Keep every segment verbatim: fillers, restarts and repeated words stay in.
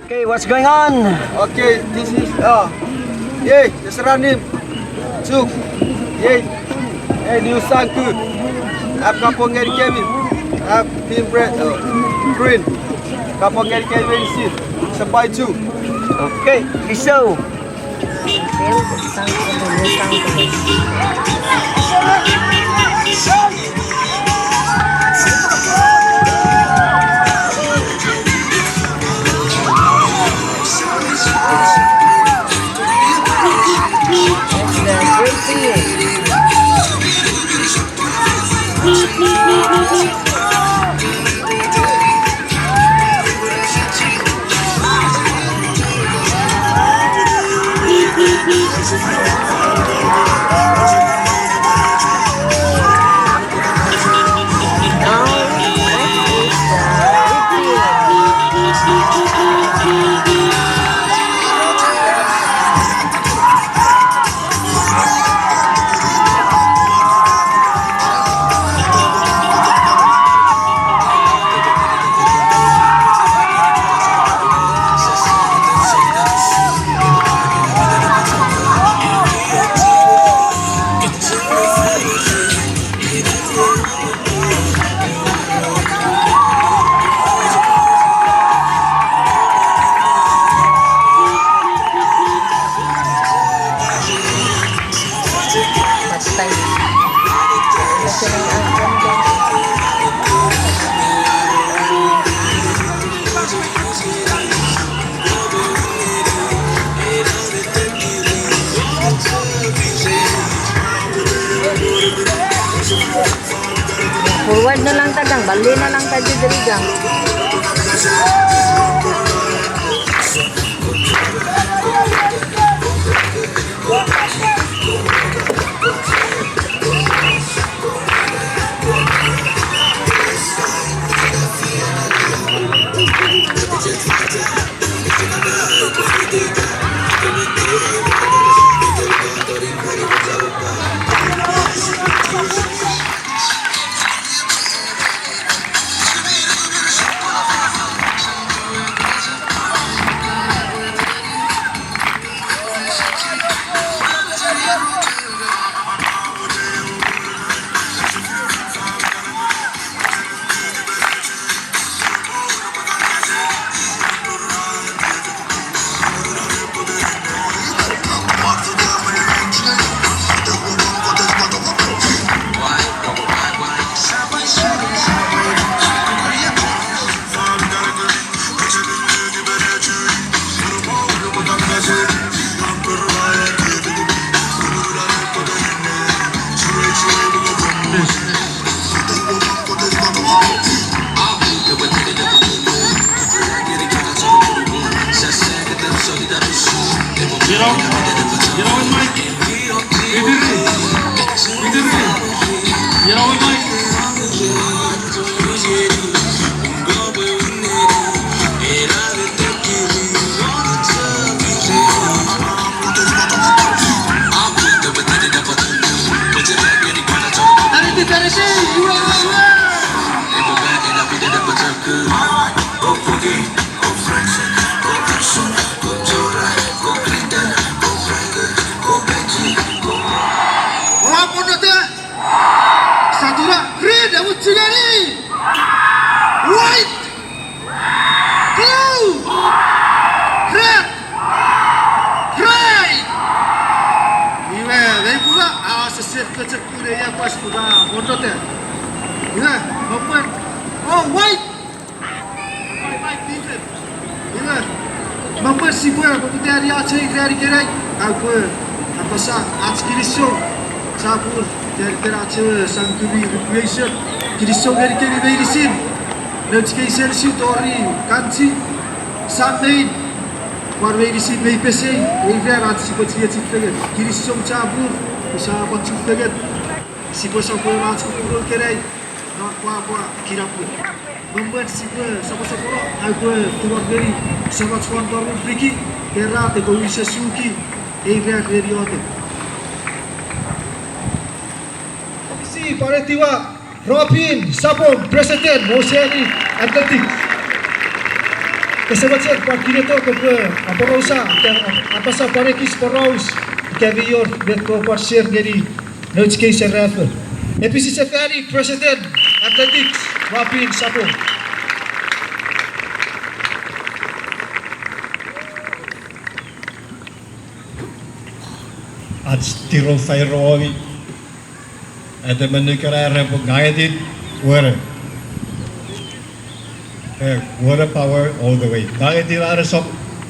Okay, what's going on? Okay, this is, uh, yay, the seranim. Chuk. Yay. Hey, new sangku. Ap kapong ngeni kemi. Ap pin bread, uh, green. Kapong ngeni kemi meinisin. Sapai chu. Okay, kiso. Forward na lang tadang, bale na lang tadang, derigang. You know, you know, Mike, you know, Mike. Oua pwonota, satura red, amuchunani. White. Blue. Red. Gray. Iwe, mei pwunga, a, sesir kochek pwune ia kwas pwunga pwonota. Iwe, mopwen, oh, white. Iwe, mopwen sipwe, mopwen tani ach ei rani kenai, aupwe apasa ach kinisou, chapur, tani kena ach ewe Sangkumi recreation, kinisou ngenikemi meinisin, nouch kei sensu tori kanchi, sam nein, pwan meinisin mei pesei, ei ran ach sipwe chiechi fengen, kinisou chapur, pwe sa pwan chu fengen, sipwe sopweno ach kukunou kenai, non pwapwa kinamwe. Mwen sipwe soposopono, aupwe tumor ngeni Samach won Torun Riki, Kerate, Kowise Suki, ei ran reni iotek. Isi pwan etiwa Robin Sapong, President, Moseni Athletic. Kose mochen pwan kineto kopwe aporausa, ika apasa pwan ekis poraus, ika mi wor met kopwe pwan share ngeni nouch kei serafo. Episi sefani President Athletics, Robin Sabo. Ach tiro fairomi, ate menukana repwe ngangetin were. Eh, were power all the way. Ngangetin anesop,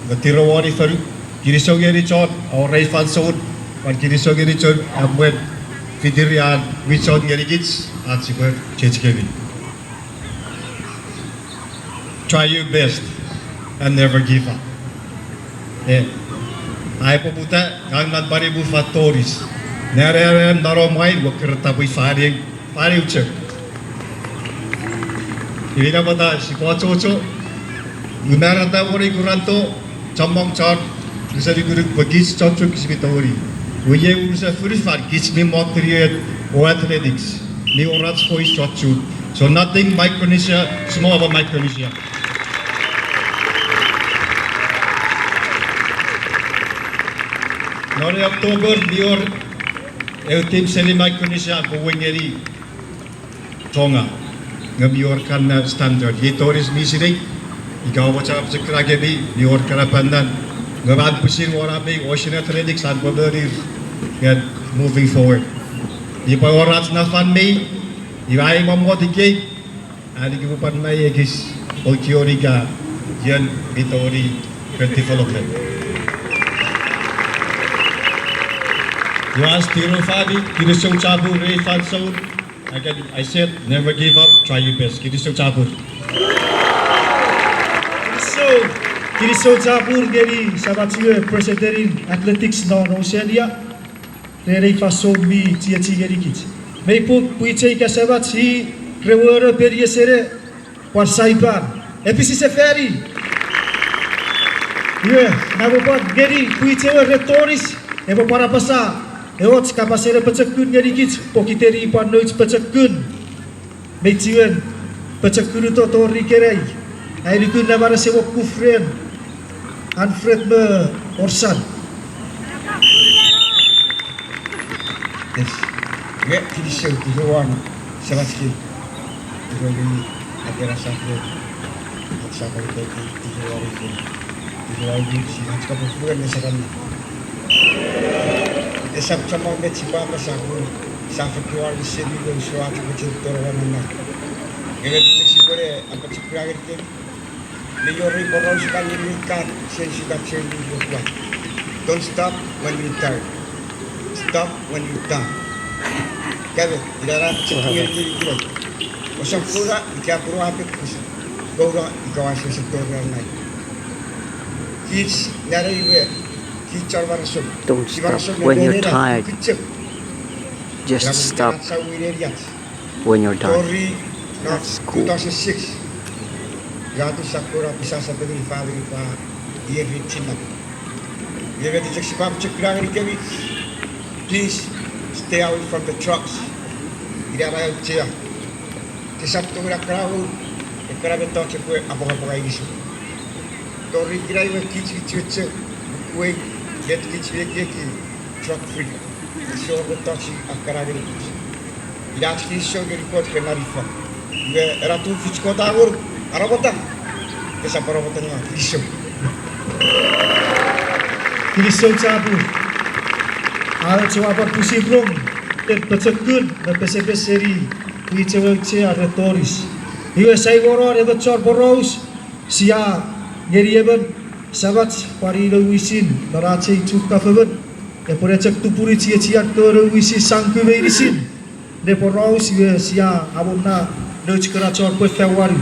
me tiro woni fonu, kinisou ngeni chon, aurei fansoun, pwan kinisou ngeni chon, amwen, fitiri an, wichon ngenikich, ach sipwe chechkemi. Try your best and never give up. Eh, ai poputa, ngang nan pwari mu fan toris. Nere, nere, nano mwain, wo kere tapwi fani, fani uchok. Iwe ina pwata sipwe achocho, iwe marata wori kuranto, chommong chon, rese nukunuk pwe kich chon Chuuk sipwe tongeni. Iwe iei unusen fonufan kich mi motterio o athletics, mi wor ach voice chon Chuuk. So nothing Micronesia, small of a Micronesia. Non October mi wor eu team seni Micronesia pwe wengeni Tonga. Nge mi wor kan na standard. Iei toris mi sinei, ika omoch ap chok kena kemi, mi wor kan na pandan. Nge ban pwisin wor ami Ocean Athletics an pwe monir, nge moving forward. Iwe pwan wor ach na fan mei, iwe ai momot ikei, ani kipwe pwan mai ekis, okioni ka, ien mi tongeni, ke development. Iwe ach tiro fani, kinisou chapur ei fansoun, again, I said, never give up, try your best. Kinisou chapur. Kinisou, kinisou chapur ngeni samach we president in athletics non Oceania. Ren ei fansoun mi chiechi ngenikich. Mei pung pwichei ika samach i re woro peniesene pwan saipan. Episi sefani. Iwe, namo pwan ngeni pwichei we re toris, epwe pwan apasa, eoch kapasen pochokun ngenikich, pokiten i pwan nouch pochokun. Mei chiwen pochokunuto tori ikenai, ai nukun naman ese mo kuf ren Alfred me Orsan. Yes. Nge kinisou, kinisou won samach kei. Kinisou ngeni, atenasape, aksapa ito, kinisou won ito. Kinisou won ito, si ach kapo fuen ne sakanna. Esap chommong met sipwe apasa pun, sa fokkun wor seni we usun ach mochen toro won na. Nge met chok sipwene apochokuna ngenikemi. Mei wor ei poraus kan ngeni Kot seni sukap seni mi wokwa. Don't stop when you're tired. Stop when you're done. Kame, ina na chok ngeni kemi kino. Ousap kuna ika kuna apek, ousap kuna ika wasa seni tori anai. Kich nare iwe, kich chon manausefan. Don't stop when you're tired. Just stop when you're done. Tori, no, two thousand six. Ina atu sa kuna pisasa pekeni famini pwe ieri chinap. Iwe met chok sipwe chok kuna ngenikemi. Please stay away from the drugs. Ina na auchea. Kesap tongeni akkanaua ekkana mettoch epwe apwangapwanga inisum. Tori ikenai we kich, kich chok, ukuei, met kich ekieki drug free. Ese wor mettoch akkana ngenikich. Ina ach kinisou ngeni Kot ren an ifa. Iwe ena tufich Kot a ngonuk, aramota. Kesap aramota nge kinisou. Kinisou chapur. A och ua pwan pusin rong, en pochokun me pesepes seni pwichei we auchea re toris. Iwe sai woron emon chon poraus, sia ngeni emon samach pwan ino wisin non ach ei Chuuk kafemon, epwene chok tupuni chiechian kono wisin sangku meinisin ne poraus, iwe sia amonna nouch kena chon pwe fewani.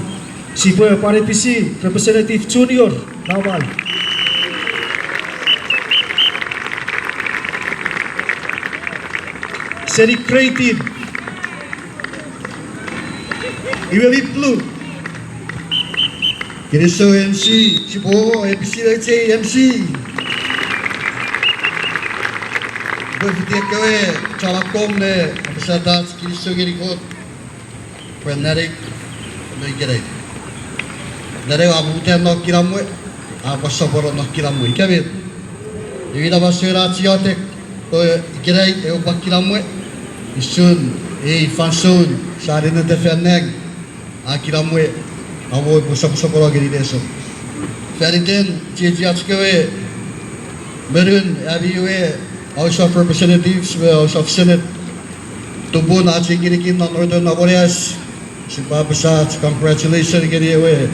Sipwe pwan episi Representative Junior Naumai seni Creighton. Iwe mi plu. Kinisou M C, sipwe episi nouch ei M C. Pwe fiti ekkewe chon akkom ne apasatach kinisou ngeni Kot pwe nanik me ikenai. Ren ewe a poputa non kinamwe, a pwan sopweno non kinamwe. Ika met, iwe ina masouen ach iotek, pwe ikenai ewe pwan kinamwe, usun ei fansoun sia neneta fan nang, a kinamwe, amo epwe soposopono ngeni nesor. Fan iten chiechiach kewe, me ren ami ewe House of Representatives me House of Senate, tupun ach ei kinikin non Northern Omoneas, sipwe apasa ach congratulation ngeni ewe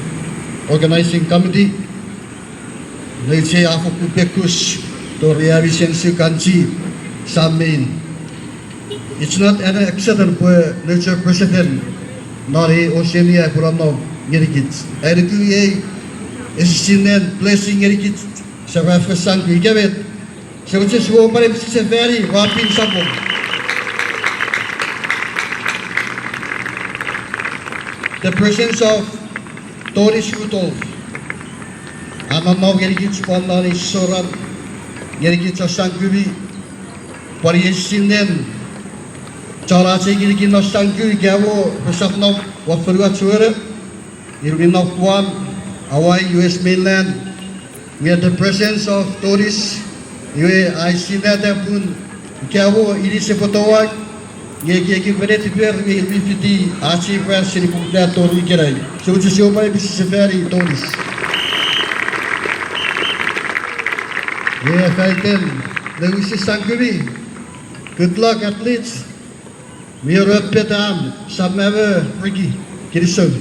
organizing committee. Nouch ei a fokkun pekus tori ami sense kanchi sam me in. It's not an accident pwe nouch ewe president non ei Oceania epwe nonnom ngenikich. Ai nuku ei esisinnen blessing ngenikich, serafo Sangku. Ika met, sia mochen sipwe pwan episi sefani, ua pin sapong. The presence of Toris Rudolph a nonnom ngenikich pwan non ei soran ngenikich Sangkumi, pwan iei esisinnen chon ach ei kinikin non Sangku, ika mo resap nom won fonuach we, ir mi nom won Hawaii, U S mainland. We had the presence of Toris, iwe ai sinata pun ika mo inis epwe toau, nge ekieki pwe netiper iwe ir mi fiti ach ei branch seni poputa tori ikenai. Sia mochen sipwe pwan episi sefani Toris. Iwe fan iten, nouwisin Sangkumi, good luck athletes. Mi wor epet am, Sam me Ricky, kinisou.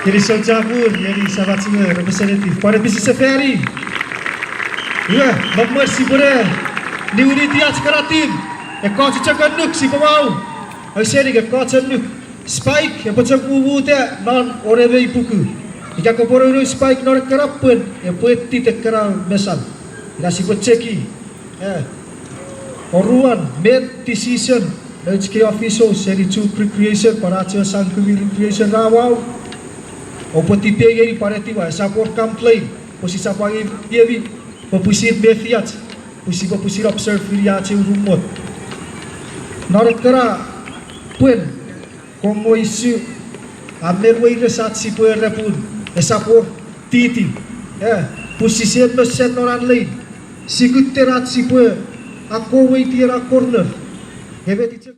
Kinisou chapur ngeni Samach me representative. Pwan episi sefani. Iwe, mwen sipwene niwiniti ach kana team, ekkoch chok annuk sipwe wau. Ausening, ekkoch annuk. Spike epwe chok mumuta non oremei puku. Ika kopwe nounou Spike non ekkana pwen epwe tit ekkana mesan. Ina sipwe cheki. Eh, oruan, met decision nouch kei official seni Chuuk Recreation pwan ach ewe Sangkumi Recreation ra wau? Oupwe tipeew ngeni pwan etiwa, esap wor complain pwe sisap angei iemi, pwe pwisin mefiach, pwe sipwe pwisin observe ngeni ach ewe rumwot. Non ekkana pwen, kongo isu, a men weires ach sipwe era pun esap wor titi, eh, pun sise mosen non an lein. Sikutten ach sipwe akkom weiti ena corner. Nge met chok